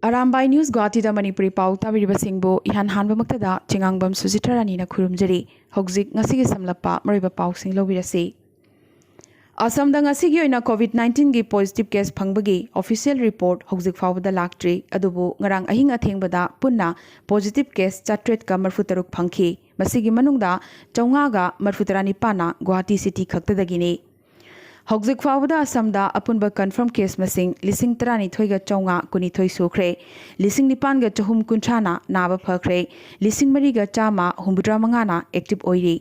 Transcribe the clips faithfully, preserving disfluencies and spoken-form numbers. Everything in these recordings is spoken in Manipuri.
ꯑꯔꯥꯝꯕꯥꯏ ꯅ꯭ꯌꯨꯁ ꯒꯨꯋꯥꯍꯥꯇꯤꯗ ꯃꯅꯤꯄꯨꯔꯤ ꯄꯥꯎ ꯇꯥꯕꯤꯔꯤꯕꯁꯤꯡꯕꯨ ꯏꯍꯥꯟ ꯍꯥꯟꯕꯃꯛꯇꯗ ꯆꯤꯉꯥꯡꯕꯝ ꯁꯨꯖꯤꯊ ꯔꯥꯅꯤꯅ ꯈꯨꯔꯨꯝꯖꯔꯤ꯫ ꯍꯧꯖꯤꯛ ꯉꯁꯤꯒꯤ ꯁꯝꯂꯞꯄ ꯃꯔꯨꯑꯣꯏꯕ ꯄꯥꯎꯁꯤꯡ ꯂꯧꯕꯤꯔꯁꯤ꯫ ꯑꯁꯥꯝꯗ ꯉꯁꯤꯒꯤ ꯑꯣꯏꯅ ꯀꯣꯚꯤꯗ ꯅꯥꯏꯟꯇꯤꯟꯒꯤ ꯄꯣꯖꯤꯇꯤꯚ ꯀꯦꯁ ꯐꯪꯕꯒꯤ ꯑꯣꯐꯤꯁꯤꯌꯦꯜ ꯔꯤꯄꯣꯔꯠ ꯍꯧꯖꯤꯛ ꯐꯥꯎꯕꯗ ꯂꯥꯛꯇ꯭ꯔꯤ, ꯑꯗꯨꯕꯨ ꯉꯔꯥꯡ ꯑꯍꯤꯡ ꯑꯊꯦꯡꯕꯗ ꯄꯨꯟꯅ ꯄꯣꯖꯤꯇꯤꯚ ꯀꯦꯁ ꯆꯥꯇ꯭ꯔꯦꯠꯀ ꯃꯔꯤꯐꯨ ꯇꯔꯨꯛ ꯐꯪꯈꯤ꯫ ꯃꯁꯤꯒꯤ ꯃꯅꯨꯡꯗ ꯆꯥꯝꯃꯉꯥꯒ ꯃꯔꯤꯐꯨ ꯇꯔꯥꯅꯤꯄꯥꯟꯅ ꯒꯨꯋꯥꯍꯥꯇꯤ ꯁꯤꯇꯤ ꯈꯛꯇꯗꯒꯤꯅꯤ꯫ ꯍꯧꯖꯤꯛ ꯐꯥꯎꯕꯗ ꯑꯁꯥꯝꯗ ꯑꯄꯨꯟꯕ ꯀꯟꯐꯥꯔꯝ ꯀꯦꯁ ꯃꯁꯤꯡ ꯂꯤꯁꯤꯡ ꯇꯔꯥꯅꯤꯊꯣꯏꯒ ꯆꯥꯝꯃꯉꯥ ꯀꯨꯟꯅꯤꯊꯣꯏ ꯁꯨꯈ꯭ꯔꯦ꯫ ꯂꯤꯁꯤꯡ ꯅꯤꯄꯥꯟꯒ ꯆꯍꯨꯝ ꯀꯨꯟꯊ꯭ꯔꯥꯅ ꯅꯥꯕ ꯐꯈ꯭ꯔꯦ꯫ ꯂꯤꯁꯤꯡ ꯃꯔꯤꯒ ꯆꯥꯝꯃ ꯍꯨꯝꯐꯨꯇꯔꯥ ꯃꯉꯥꯅ ꯑꯦꯛꯇꯤꯚ ꯑꯣꯏꯔꯤ꯫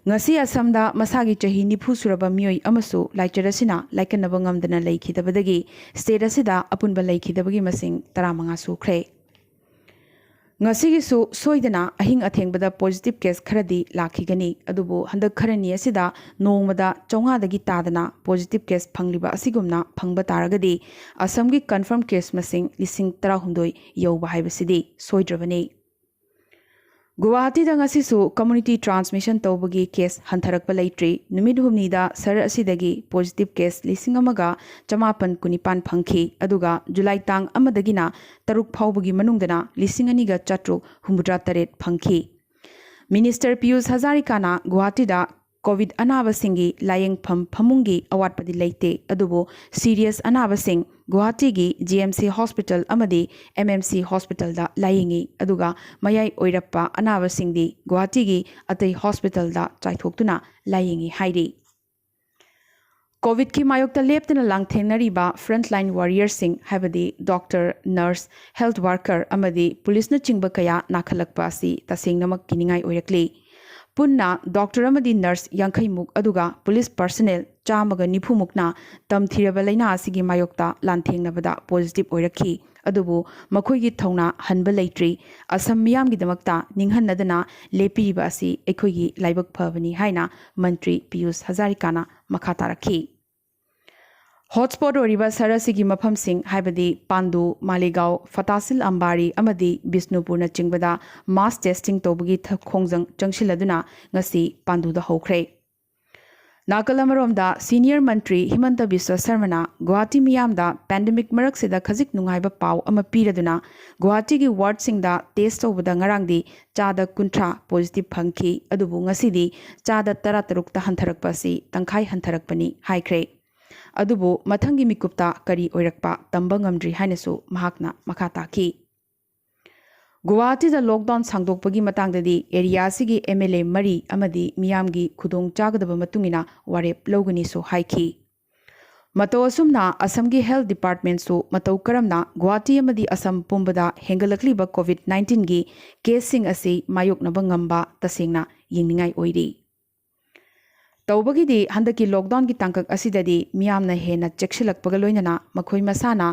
ꯉꯁꯤ ꯑꯁꯥꯝꯗ ꯃꯁꯥꯒꯤ ꯆꯍꯤ ꯅꯤꯐꯨ ꯁꯨꯔꯕ ꯃꯤꯑꯣꯏ ꯑꯃꯁꯨ ꯂꯥꯏꯆꯠ ꯑꯁꯤꯅ ꯂꯥꯏꯀꯠꯅꯕ ꯉꯝꯗꯅ ꯂꯩꯈꯤꯗꯕꯗꯒꯤ ꯁ꯭ꯇꯦꯠ ꯑꯁꯤꯗ ꯑꯄꯨꯟꯕ ꯂꯩꯈꯤꯗꯕꯒꯤ ꯃꯁꯤꯡ ꯇꯔꯥꯃꯉꯥ ꯁꯨꯈ꯭ꯔꯦ꯫ ꯉꯁꯤꯒꯤꯁꯨ ꯁꯣꯏꯗꯅ ꯑꯍꯤꯡ ꯑꯊꯦꯡꯕꯗ ꯄꯣꯖꯤꯇꯤꯚ ꯀꯦꯁ ꯈꯔꯗꯤ ꯂꯥꯛꯈꯤꯒꯅꯤ, ꯑꯗꯨꯕꯨ ꯍꯟꯗꯛ ꯈꯔꯅꯤ ꯑꯁꯤꯗ ꯅꯣꯡꯃꯗ ꯆꯥꯝꯃꯉꯥꯗꯒꯤ ꯇꯥꯗꯅ ꯄꯣꯖꯤꯇꯤꯚ ꯀꯦꯁ ꯐꯪꯂꯤꯕ ꯑꯁꯤꯒꯨꯝꯅ ꯐꯪꯕ ꯇꯥꯔꯒꯗꯤ ꯑꯁꯥꯝꯒꯤ ꯀꯟꯐꯥꯔꯝ ꯀꯦꯁ ꯃꯁꯤꯡ ꯂꯤꯁꯤꯡ ꯇꯔꯥꯍꯨꯝꯗꯣꯏ ꯌꯧꯕ ꯍꯥꯏꯕꯁꯤꯗꯤ ꯁꯣꯏꯗ꯭ꯔꯕꯅꯤ꯫ ꯒꯨꯋꯥꯍꯥꯇꯤꯗ ꯉꯁꯤꯁꯨ ꯀꯝꯃ꯭ꯌꯨꯅꯤꯇꯤ ꯇ꯭ꯔꯥꯟꯁꯃꯤꯁꯟ ꯇꯧꯕꯒꯤ ꯀꯦꯁ ꯍꯟꯊꯔꯛꯄ ꯂꯩꯇ꯭ꯔꯤ꯫ ꯅꯨꯃꯤꯠ ꯍꯨꯝꯅꯤꯗ ꯁꯍꯔ ꯑꯁꯤꯗꯒꯤ ꯄꯣꯖꯤꯇꯤꯚ ꯀꯦꯁ ꯂꯤꯁꯤꯡ ꯑꯃꯒ ꯆꯃꯥꯄꯟ ꯀꯨꯟꯅꯤꯄꯥꯟ ꯐꯪꯈꯤ, ꯑꯗꯨꯒ ꯖꯨꯂꯥꯏ ꯇꯥꯡ ꯑꯃꯗꯒꯤꯅ ꯇꯔꯨꯛ ꯐꯥꯎꯕꯒꯤ ꯃꯅꯨꯡꯗꯅ ꯂꯤꯁꯤꯡ ꯑꯅꯤꯒ ꯆꯥꯇ꯭ꯔꯨꯛ ꯍꯨꯝꯐꯨꯇꯔꯥ ꯇꯔꯦꯠ ꯐꯪꯈꯤ꯫ ꯃꯤꯅꯤꯁꯇꯔ ꯄꯤꯌꯨꯁ ꯍꯖꯥꯔꯤꯀꯥꯅ ꯒꯨꯋꯥꯍꯥꯇꯤꯗ ꯀꯣꯚꯤꯗ ꯑꯅꯥꯕꯁꯤꯡꯒꯤ ꯂꯥꯌꯦꯡꯐꯝ ꯐꯃꯨꯡꯒꯤ ꯑꯋꯥꯠꯄꯗꯤ ꯂꯩꯇꯦ, ꯑꯗꯨꯕꯨ ꯁꯤꯔꯤꯌꯁ ꯑꯅꯥꯕꯁꯤꯡ ꯒꯨꯋꯥꯍꯥꯇꯤꯒꯤ ꯖꯤ ꯑꯦꯝ ꯁꯤ ꯍꯣꯁꯄꯤꯇꯥꯜ ꯑꯃꯗꯤ ꯑꯦꯝ ꯑꯦꯝ ꯁꯤ ꯍꯣꯁꯄꯤꯇꯥꯜꯗ ꯂꯥꯌꯦꯡꯉꯤ, ꯑꯗꯨꯒ ꯃꯌꯥꯏ ꯑꯣꯏꯔꯞꯄ ꯑꯅꯥꯕꯁꯤꯡꯗꯤ ꯒꯨꯋꯥꯍꯥꯇꯤꯒꯤ ꯑꯇꯩ ꯍꯣꯁꯄꯤꯇꯥꯜꯗ ꯆꯥꯏꯊꯣꯛꯇꯨꯅ ꯂꯥꯌꯦꯡꯉꯤ ꯍꯥꯏꯔꯤ꯫ ꯀꯣꯚꯤꯗꯀꯤ ꯃꯥꯌꯣꯛꯇ ꯂꯦꯞꯇꯅ ꯂꯥꯟꯊꯦꯡꯅꯔꯤꯕ ꯐ꯭ꯔꯟꯠꯂꯥꯏꯟ ꯋꯥꯔꯤꯌꯔꯁꯤꯡ, ꯍꯥꯏꯕꯗꯤ ꯗꯣꯛꯇꯔ, ꯅꯔꯁ, ꯍꯦꯜꯊ ꯋꯥꯔꯀꯔ ꯑꯃꯗꯤ ꯄꯨꯂꯤꯁꯅꯆꯤꯡꯕ ꯀꯌꯥ ꯅꯥꯈꯠꯂꯛꯄ ꯑꯁꯤ ꯇꯁꯦꯡꯅꯃꯛ ꯀꯤꯅꯤꯡꯉꯥꯏ ꯑꯣꯏꯔꯛꯂꯤ꯫ ꯄꯨꯟꯅ ꯗꯣꯛꯇꯔ ꯑꯃꯗꯤ ꯅꯔꯁ ꯌꯥꯡꯈꯩꯃꯨꯛ, ꯑꯗꯨꯒ ꯄꯨꯂꯤꯁ ꯄꯔꯁꯅꯦꯜ ꯆꯥꯝꯃꯒ ꯅꯤꯐꯨꯃꯨꯛꯅ ꯇꯝꯊꯤꯔꯕ ꯂꯥꯏꯅꯥ ꯑꯁꯤꯒꯤ ꯃꯥꯌꯣꯛꯇ ꯂꯥꯟꯊꯦꯡꯅꯕꯗ ꯄꯣꯖꯤꯇꯤꯚ ꯑꯣꯏꯔꯛꯈꯤ꯫ ꯑꯗꯨꯕꯨ ꯃꯈꯣꯏꯒꯤ ꯊꯧꯅꯥ ꯍꯟꯕ ꯂꯩꯇ꯭ꯔꯤ꯫ ꯑꯁꯝ ꯃꯤꯌꯥꯝꯒꯤꯗꯃꯛꯇ ꯅꯤꯡꯍꯟꯅꯗꯅ ꯂꯦꯞꯄꯤꯔꯤꯕ ꯑꯁꯤ ꯑꯩꯈꯣꯏꯒꯤ ꯂꯥꯏꯕꯛ ꯐꯕꯅꯤ ꯍꯥꯏꯅ ꯃꯟꯇ꯭ꯔꯤ ꯄꯤꯌꯨꯁ ꯍꯖꯥꯔꯤꯀꯥꯅ ꯃꯈꯥ ꯇꯥꯔꯛꯈꯤ꯫ ꯍꯣꯠꯁ꯭ꯄꯣꯠ ꯑꯣꯏꯔꯤꯕ ꯁꯍꯔ ꯑꯁꯤꯒꯤ ꯃꯐꯝꯁꯤꯡ, ꯍꯥꯏꯕꯗꯤ ꯄꯥꯟꯗꯨ, ꯃꯥꯂꯦꯒꯥꯎ, ꯐꯇꯥꯁꯤꯜ ꯑꯝꯕꯥꯔꯤ ꯑꯃꯗꯤ ꯕꯤꯁꯅꯨꯄꯨꯔꯅꯆꯤꯡꯕꯗ ꯃꯥꯁ ꯇꯦꯁꯇꯤꯡ ꯇꯧꯕꯒꯤ ꯊ-, ꯈꯣꯡꯖꯪ ꯆꯪꯁꯤꯜꯂꯗꯨꯅ ꯉꯁꯤ ꯄꯥꯟꯗꯨꯗ ꯍꯧꯈ꯭ꯔꯦ꯫ ꯅꯥꯀꯜ ꯑꯃꯔꯣꯝꯗ, ꯁꯤꯅꯤꯌꯔ ꯃꯟꯇ꯭ꯔꯤ ꯍꯤꯃꯟꯇ ꯕꯤꯁ꯭ꯋ ꯁꯔꯃꯅ ꯒꯨꯋꯥꯍꯥꯇꯤ ꯃꯤꯌꯥꯝꯗ ꯄꯦꯟꯗꯦꯃꯤꯛ ꯃꯔꯛꯁꯤꯗ ꯈꯖꯤꯛ ꯅꯨꯡꯉꯥꯏꯕ ꯄꯥꯎ ꯑꯃ ꯄꯤꯔꯗꯨꯅ, ꯒꯨꯋꯥꯍꯥꯇꯤꯒꯤ ꯋꯥꯔꯗꯁꯤꯡꯗ ꯇꯦꯁ ꯇꯧꯕꯗ ꯉꯔꯥꯡꯗꯤ ꯆꯥꯗ ꯀꯨꯟꯊ꯭ꯔꯥ ꯄꯣꯖꯤꯇꯤꯚ ꯐꯪꯈꯤ꯫ ꯑꯗꯨꯕꯨ ꯉꯁꯤꯗꯤ ꯆꯥꯗ ꯇꯔꯥꯇꯔꯨꯛꯇ ꯍꯟꯊꯔꯛꯄ ꯑꯁꯤ ꯇꯪꯈꯥꯏ ꯍꯟꯊꯔꯛꯄꯅꯤ ꯍꯥꯏꯈ꯭ꯔꯦ꯫ ꯑꯗꯨꯕꯨ ꯃꯊꯪꯒꯤ ꯃꯤꯀꯨꯞꯇ ꯀꯔꯤ ꯑꯣꯏꯔꯛꯄ ꯇꯝꯕ ꯉꯝꯗ꯭ꯔꯤ ꯍꯥꯏꯅꯁꯨ ꯃꯍꯥꯛꯅ ꯃꯈꯥ ꯇꯥꯈꯤ꯫ ꯒꯨꯋꯥꯍꯥꯇꯤꯗ ꯂꯣꯛꯗꯥꯎꯟ ꯁꯥꯡꯗꯣꯛꯄꯒꯤ ꯃꯇꯥꯡꯗꯗꯤ ꯑꯦꯔꯤꯌꯥ ꯑꯁꯤꯒꯤ ꯑꯦꯝ ꯑꯦꯜ ꯑꯦ ꯃꯔꯤ ꯑꯃꯗꯤ ꯃꯤꯌꯥꯝꯒꯤ ꯈꯨꯗꯣꯡ ꯆꯥꯒꯗꯕ ꯃꯇꯨꯡ ꯏꯟꯅ ꯋꯥꯔꯦꯞ ꯂꯧꯒꯅꯤꯁꯨ ꯍꯥꯏꯈꯤ꯫ ꯃꯇꯧ ꯑꯁꯨꯝꯅ ꯑꯁꯝꯒꯤ ꯍꯦꯜꯊ ꯗꯤꯄꯥꯔꯠꯃꯦꯟꯠꯁꯨ ꯃꯇꯧ ꯀꯔꯝꯅ ꯒꯨꯋꯥꯍꯥꯇꯤ ꯑꯃꯗꯤ ꯑꯁꯝ ꯄꯨꯝꯕꯗ ꯍꯦꯟꯒꯠꯂꯛꯂꯤꯕ ꯀꯣꯚꯤꯗ ꯅꯥꯏꯟꯇꯤꯟꯒꯤ ꯀꯦꯁꯁꯤꯡ ꯑꯁꯤ ꯃꯥꯌꯣꯛꯅꯕ ꯉꯝꯕ ꯇꯁꯦꯡꯅ ꯌꯦꯡꯅꯤꯡꯉꯥꯏ ꯑꯣꯏꯔꯤ꯫ ꯇꯧꯕꯒꯤꯗꯤ ꯍꯟꯗꯛꯀꯤ ꯂꯣꯛꯗꯥꯎꯟꯒꯤ ꯇꯥꯡꯀꯛ ꯑꯁꯤꯗꯗꯤ ꯃꯤꯌꯥꯝꯅ ꯍꯦꯟꯅ ꯆꯦꯛꯁꯤꯜꯂꯛꯄꯒ ꯂꯣꯏꯅꯅ ꯃꯈꯣꯏ ꯃꯁꯥꯅ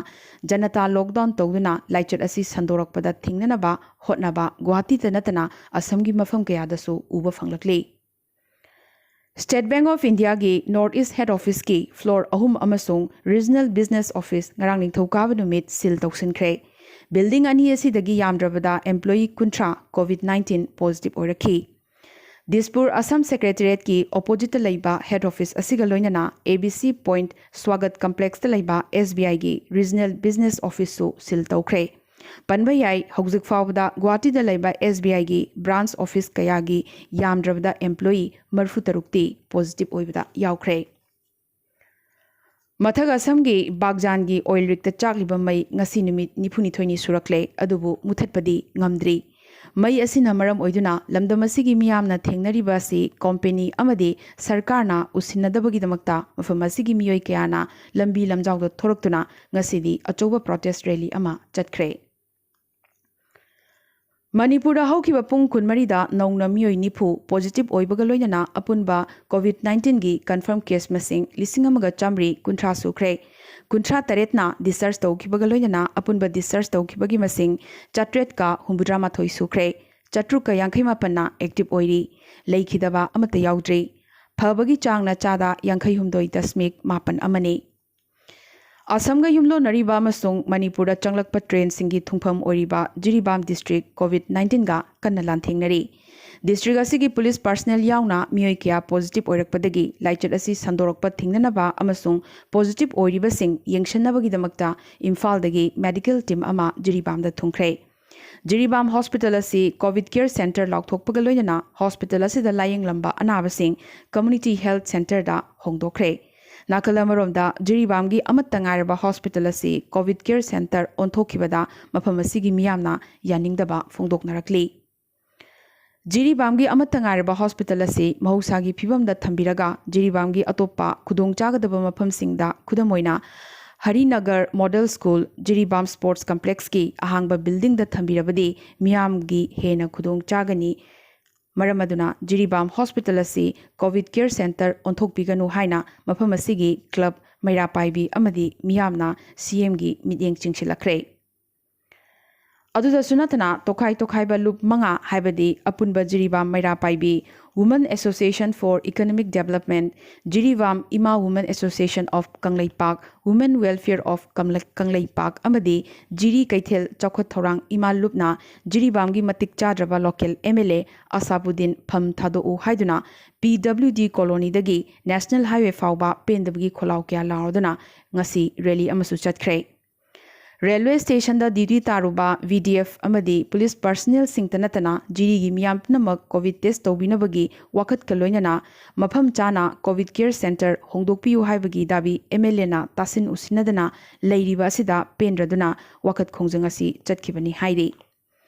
ꯖꯅꯇꯥ ꯂꯣꯛꯗꯥꯎꯟ ꯇꯧꯗꯨꯅ ꯂꯥꯏꯆꯠ ꯑꯁꯤ ꯁꯟꯗꯣꯔꯛꯄꯗ ꯊꯤꯡꯅꯅꯕ ꯍꯣꯠꯅꯕ ꯒꯨꯋꯥꯍꯥꯇꯤꯗ ꯅꯠꯇꯅ ꯑꯁꯝꯒꯤ ꯃꯐꯝ ꯀꯌꯥꯗꯁꯨ ꯎꯕ ꯐꯪꯂꯛꯂꯤ꯫ ꯁ꯭ꯇꯦꯠ ꯕꯦꯡꯛ ꯑꯣꯐ ꯏꯟꯗꯤꯌꯥꯒꯤ ꯅꯣꯔꯠ ꯏꯁ꯭ꯠ ꯍꯦꯗ ꯑꯣꯐꯤꯁꯀꯤ ꯐ꯭ꯂꯣꯔ ꯑꯍꯨꯝ ꯑꯃꯁꯨꯡ ꯔꯤꯖꯅꯦꯜ ꯕꯤꯖꯅꯦꯁ ꯑꯣꯐꯤꯁ ꯉꯔꯥꯡ ꯅꯤꯡꯊꯧꯀꯥꯕ ꯅꯨꯃꯤꯠ ꯁꯤꯜ ꯇꯧꯁꯤꯟꯈ꯭ꯔꯦ꯫ ꯕꯤꯜꯗꯤꯡ ꯑꯅꯤ ꯑꯁꯤꯗꯒꯤ ꯌꯥꯝꯗ꯭ꯔꯕꯗ ꯑꯦꯝꯄ꯭ꯂꯣꯌꯤ ꯀꯨꯟꯊ꯭ꯔꯥ ꯀꯣꯚꯤꯗ ꯅꯥꯏꯟꯇꯤꯟ ꯄꯣꯖꯤꯇꯤꯚ ꯑꯣꯏꯔꯛꯈꯤ꯫ ꯗꯤꯁꯄꯨꯔ ꯑꯁꯝ ꯁꯦꯀ꯭ꯔꯦꯇꯦꯔꯤꯌꯦꯠꯀꯤ ꯑꯣꯄꯣꯖꯤꯠꯇ ꯂꯩꯕ ꯍꯦꯗ ꯑꯣꯐꯤꯁ ꯑꯁꯤꯒ ꯂꯣꯏꯅꯅ ꯑꯦ ꯕꯤ ꯁꯤ ꯄꯣꯏꯟꯠ ꯁ꯭ꯋꯥꯒꯠ ꯀꯝꯄ꯭ꯂꯦꯛꯁꯇ ꯂꯩꯕ ꯑꯦꯁ ꯕꯤ ꯑꯥꯏꯒꯤ ꯔꯤꯖꯅꯦꯜ ꯕꯤꯖꯅꯦꯁ ꯑꯣꯐꯤꯁꯁꯨ ꯁꯤꯜ ꯇꯧꯈ꯭ꯔꯦ꯫ ꯄꯟꯕ ꯌꯥꯏ, ꯍꯧꯖꯤꯛ ꯐꯥꯎꯕꯗ ꯒꯨꯋꯥꯍꯥꯇꯤꯗ ꯂꯩꯕ ꯑꯦꯁ ꯕꯤ ꯑꯥꯏꯒꯤ ꯕ꯭ꯔꯥꯟꯆ ꯑꯣꯐꯤꯁ ꯀꯌꯥꯒꯤ ꯌꯥꯝꯗ꯭ꯔꯕꯗ ꯑꯦꯝꯄ꯭ꯂꯣꯌꯤ ꯃꯔꯤꯐꯨ ꯇꯔꯨꯛꯇꯤ ꯄꯣꯖꯤꯇꯤꯚ ꯑꯣꯏꯕꯗ ꯌꯥꯎꯈ꯭ꯔꯦ꯫ ꯃꯊꯛ ꯑꯁꯝꯒꯤ ꯕꯥꯒꯖꯥꯟꯒꯤ ꯑꯣꯏꯜ ꯔꯤꯒꯇ ꯆꯥꯛꯂꯤꯕ ꯃꯩ ꯉꯁꯤ ꯅꯨꯃꯤꯠ ꯅꯤꯐꯨꯅꯤꯊꯣꯏꯅꯤ ꯁꯨꯔꯛꯂꯦ, ꯑꯗꯨꯕꯨ ꯃꯨꯊꯠꯄꯗꯤ ꯉꯝꯗ꯭ꯔꯤ꯫ ꯃꯩ ꯑꯁꯤꯅ ꯃꯔꯝ ꯑꯣꯏꯗꯨꯅ ꯂꯝꯗꯝ ꯑꯁꯤꯒꯤ ꯃꯤꯌꯥꯝꯅ ꯊꯦꯡꯅꯔꯤꯕ ꯑꯁꯤ ꯀꯣꯝꯄꯦꯅꯤ ꯑꯃꯗꯤ ꯁꯔꯀꯥꯔꯅ ꯎꯁꯤꯟꯅꯗꯕꯒꯤꯗꯃꯛꯇ ꯃꯐꯝ ꯑꯁꯤꯒꯤ ꯃꯤꯑꯣꯏ ꯀꯌꯥꯅ ꯂꯝꯕꯤ ꯂꯝꯖꯥꯎꯗ ꯊꯣꯔꯛꯇꯨꯅ ꯉꯁꯤꯗꯤ ꯑꯆꯧꯕ ꯄ꯭ꯔꯣꯇꯦꯁ ꯔꯦꯂꯤ ꯑꯃ ꯆꯠꯈ꯭ꯔꯦ꯫ ꯃꯅꯤꯄꯨꯔꯗ ꯍꯧꯈꯤꯕ ꯄꯨꯡ ꯀꯨꯟꯃꯔꯤꯗ ꯅꯧꯅ ꯃꯤꯑꯣꯏ ꯅꯤꯐꯨ ꯄꯣꯖꯤꯇꯤꯚ ꯑꯣꯏꯕꯒ ꯂꯣꯏꯅꯅ ꯑꯄꯨꯟꯕ ꯀꯣꯚꯤꯗ ꯅꯥꯏꯟꯇꯤꯟꯒꯤ ꯀꯟꯐꯥꯔꯝ ꯀꯦꯁ ꯃꯁꯤꯡ ꯂꯤꯁꯤꯡ ꯑꯃꯒ ꯆꯥꯃꯔꯤ ꯀꯨꯟꯊ꯭ꯔꯥ ꯁꯨꯈ꯭ꯔꯦ꯫ ꯀꯨꯟꯊ꯭ꯔꯥ ꯇꯔꯦꯠꯅ ꯗꯤꯁꯆꯥꯔꯖ ꯇꯧꯈꯤꯕꯒ ꯂꯣꯏꯅꯅ ꯑꯄꯨꯟꯕ ꯗꯤꯁꯆꯥꯔꯖ ꯇꯧꯈꯤꯕꯒꯤ ꯃꯁꯤꯡ ꯆꯥꯇ꯭ꯔꯦꯠꯀ ꯍꯨꯝꯐꯨꯇꯔꯥ ꯃꯥꯊꯣꯏ ꯁꯨꯈ꯭ꯔꯦ꯫ ꯆꯥꯇ꯭ꯔꯨꯛꯀ ꯌꯥꯡꯈꯩ ꯃꯥꯄꯟꯅ ꯑꯦꯛꯇꯤꯚ ꯑꯣꯏꯔꯤ꯫ ꯂꯩꯈꯤꯗꯕ ꯑꯃꯠꯇ ꯌꯥꯎꯗ꯭ꯔꯤ꯫ ꯐꯕꯒꯤ ꯆꯥꯡꯅ ꯆꯥꯗ ꯌꯥꯡꯈꯩ ꯍꯨꯝꯗꯣꯏ ꯗꯁꯃꯤꯛ ꯃꯥꯄꯟ ꯑꯃꯅꯤ꯫ ꯑꯁꯝꯒ ꯌꯨꯝꯂꯣꯟꯅꯔꯤꯕ ꯑꯃꯁꯨꯡ ꯃꯅꯤꯄꯨꯔꯗ ꯆꯪꯂꯛꯄ ꯇ꯭ꯔꯦꯟꯁꯤꯡꯒꯤ ꯊꯨꯡꯐꯝ ꯑꯣꯏꯔꯤꯕ ꯖꯤꯔꯤꯕꯥꯝ ꯗꯤꯁꯇ꯭ꯔꯤꯛ ꯀꯣꯚꯤꯗ ꯅꯥꯏꯟꯇꯤꯟꯒ ꯀꯟꯅ ꯂꯥꯟꯊꯦꯡꯅꯔꯤ꯫ ꯗꯤꯁꯇ꯭ꯔꯤꯛ ꯑꯁꯤꯒꯤ ꯄꯨꯂꯤꯁ ꯄꯥꯔꯁꯅꯦꯜ ꯌꯥꯎꯅ ꯃꯤꯑꯣꯏ ꯀꯌꯥ ꯄꯣꯖꯤꯇꯤꯚ ꯑꯣꯏꯔꯛꯄꯗꯒꯤ ꯂꯥꯏꯆꯠ ꯑꯁꯤ ꯁꯟꯗꯣꯔꯛꯄ ꯊꯤꯡꯅꯅꯕ ꯑꯃꯁꯨꯡ ꯄꯣꯖꯤꯇꯤꯚ ꯑꯣꯏꯔꯤꯕꯁꯤꯡ ꯌꯦꯡꯁꯤꯟꯅꯕꯒꯤꯗꯃꯛꯇ ꯏꯝꯐꯥꯜꯗꯒꯤ ꯃꯦꯗꯤꯀꯦꯜ ꯇꯤꯝ ꯑꯃ ꯖꯤꯔꯤꯕꯥꯝꯗ ꯊꯨꯡꯈ꯭ꯔꯦ꯫ ꯖꯤꯔꯤꯕꯥꯝ ꯍꯣꯁꯄꯤꯇꯥꯜ ꯑꯁꯤ ꯀꯣꯚꯤꯗ ꯀꯦꯌꯔ ꯁꯦꯟꯇꯔ ꯂꯥꯎꯊꯣꯛꯄꯒ ꯂꯣꯏꯅꯅ ꯍꯣꯁꯄꯤꯇꯥꯜ ꯑꯁꯤꯗ ꯂꯥꯌꯦꯡꯂꯝꯕ ꯑꯅꯥꯕꯁꯤꯡ ꯀꯝꯃ꯭ꯌꯨꯅꯤꯇꯤ ꯍꯦꯜꯊ ꯁꯦꯟꯇꯔꯗ ꯍꯣꯡꯗꯣꯛꯈ꯭ꯔꯦ꯫ ꯅꯥꯀꯜ ꯑꯃꯔꯣꯝꯗ, ꯖꯤꯔꯤꯕꯥꯝꯒꯤ ꯑꯃꯠꯇ ꯉꯥꯏꯔꯕ ꯍꯣꯁꯄꯤꯇꯥꯜ ꯑꯁꯤ ꯀꯣꯚꯤꯗ ꯀꯦꯌꯔ ꯁꯦꯟꯇꯔ ꯑꯣꯟꯊꯣꯛꯈꯤꯕꯗ ꯃꯐꯝ ꯑꯁꯤꯒꯤ ꯃꯤꯌꯥꯝꯅ ꯌꯥꯅꯤꯡꯗꯕ ꯐꯣꯡꯗꯣꯛꯅꯔꯛꯂꯤ꯫ ꯖꯤꯔꯤꯕꯥꯝꯒꯤ ꯑꯃꯠꯇ ꯉꯥꯏꯔꯕ ꯍꯣꯁꯄꯤꯇꯥꯜ ꯑꯁꯤ ꯃꯍꯧꯁꯥꯒꯤ ꯐꯤꯕꯝꯗ ꯊꯝꯕꯤꯔꯒ, ꯖꯤꯔꯤꯕꯥꯝꯒꯤ ꯑꯇꯣꯞꯄ ꯈꯨꯗꯣꯡꯆꯥꯒꯗꯕ ꯃꯐꯝꯁꯤꯡꯗ, ꯈꯨꯗꯝ ꯑꯣꯏꯅ Harinagar model school, Jiribam sports ꯀꯝꯄ꯭ꯂꯦꯛꯁꯀꯤ ꯑꯍꯥꯡꯕ ꯕꯤꯜꯗꯤꯡꯗ ꯊꯝꯕꯤꯔꯕꯗꯤ ꯃꯤꯌꯥꯝꯒꯤ ꯍꯦꯟꯅ ꯈꯨꯗꯣꯡ ꯆꯥꯒꯅꯤ꯫ ꯃꯔꯝ ꯑꯗꯨꯅ ꯖꯤꯔꯤꯕꯥꯝ ꯍꯣꯁꯄꯤꯇꯥꯜ ꯑꯁꯤ ꯀꯣꯚꯤꯗ ꯀꯦꯌꯔ ꯁꯦꯟꯇꯔ ꯑꯣꯟꯊꯣꯛꯄꯤꯒꯅꯨ ꯍꯥꯏꯅ ꯃꯐꯝ ꯑꯁꯤꯒꯤ ꯀ꯭ꯂꯕ, ꯃꯩꯔꯥ ꯄꯥꯏꯕꯤ ꯑꯃꯗꯤ ꯃꯤꯌꯥꯝꯅ ꯁꯤꯑꯦꯝꯒꯤ ꯃꯤꯠꯌꯦꯡ ꯆꯤꯡꯁꯤꯜꯂꯛꯈ꯭ꯔꯦ꯫ ꯑꯗꯨꯗꯁꯨ ꯅꯠꯇꯅ, ꯇꯣꯈꯥꯏ ꯇꯣꯈꯥꯏꯕ ꯂꯨꯞ ꯃꯉꯥ, ꯍꯥꯏꯕꯗꯤ ꯑꯄꯨꯟꯕ Jiribam ꯃꯩꯔꯥ ꯄꯥꯏꯕꯤ, Women Association for Economic Development, Jiribam ꯏꯃꯥ Women Association of Kangleipak, Women Welfare of ꯀꯪꯂꯩ-, Kangleipak ꯑꯃꯗꯤ ꯖꯤꯔꯤ ꯀꯩꯊꯦꯜ ꯆꯥꯎꯈꯠ ꯊꯧꯔꯥꯡ ꯏꯃꯥ ꯂꯨꯞꯅ ꯖꯤꯔꯤꯕꯥꯝꯒꯤ ꯃꯇꯤꯛ ꯆꯥꯗ꯭ꯔꯕ local M L A Asabuddin ꯐꯝ ꯊꯥꯗꯣꯛꯎ ꯍꯥꯏꯗꯨꯅ ꯄꯤ ꯗꯕ꯭ꯂꯤꯎ ꯗꯤ ꯀꯣꯂꯣꯅꯤꯗꯒꯤ ꯅꯦꯁꯅꯦꯜ ꯍꯥꯏꯋꯦ ꯐꯥꯎꯕ ꯄꯦꯟꯗꯕꯒꯤ ꯈꯣꯜꯂꯥꯎ ꯀꯌꯥ ꯂꯥꯎꯔꯗꯨꯅ ꯉꯁꯤ ꯔꯦꯂꯤ ꯑꯃꯁꯨ ꯆꯠꯈ꯭ꯔꯦ꯫ ꯔꯦꯜꯋꯦ ꯁ꯭ꯇꯦꯁꯟꯗ ꯗ꯭ꯌꯨꯇꯤ ꯇꯥꯔꯨꯕ ꯚꯤ ꯗꯤ ꯑꯦꯐ ꯑꯃꯗꯤ ꯄꯨꯂꯤꯁ ꯄꯔꯁꯅꯦꯜꯁꯤꯡꯇ ꯅꯠꯇꯅ ꯖꯤꯔꯤꯒꯤ ꯃꯤꯌꯥꯝ ꯄꯨꯝꯅꯃꯛ ꯀꯣꯚꯤꯗ ꯇꯦꯁ ꯇꯧꯕꯤꯅꯕꯒꯤ ꯋꯥꯀꯠꯀ ꯂꯣꯏꯅꯅ ꯃꯐꯝ ꯆꯥꯅ ꯀꯣꯚꯤꯗ ꯀꯦꯌꯔ ꯁꯦꯟꯇꯔ ꯍꯣꯡꯗꯣꯛꯄꯤꯌꯨ ꯍꯥꯏꯕꯒꯤ ꯗꯥꯕꯤ ꯑꯦꯝ ꯑꯦꯜ ꯑꯦꯅ ꯇꯥꯁꯤꯟ ꯎꯁꯤꯟꯅꯗꯅ ꯂꯩꯔꯤꯕ ꯑꯁꯤꯗ ꯄꯦꯟꯗ꯭ꯔꯗꯨꯅ ꯋꯥꯀꯠ ꯈꯣꯡꯖꯪ ꯑꯁꯤ ꯆꯠꯈꯤꯕꯅꯤ ꯍꯥꯏꯔꯤ꯫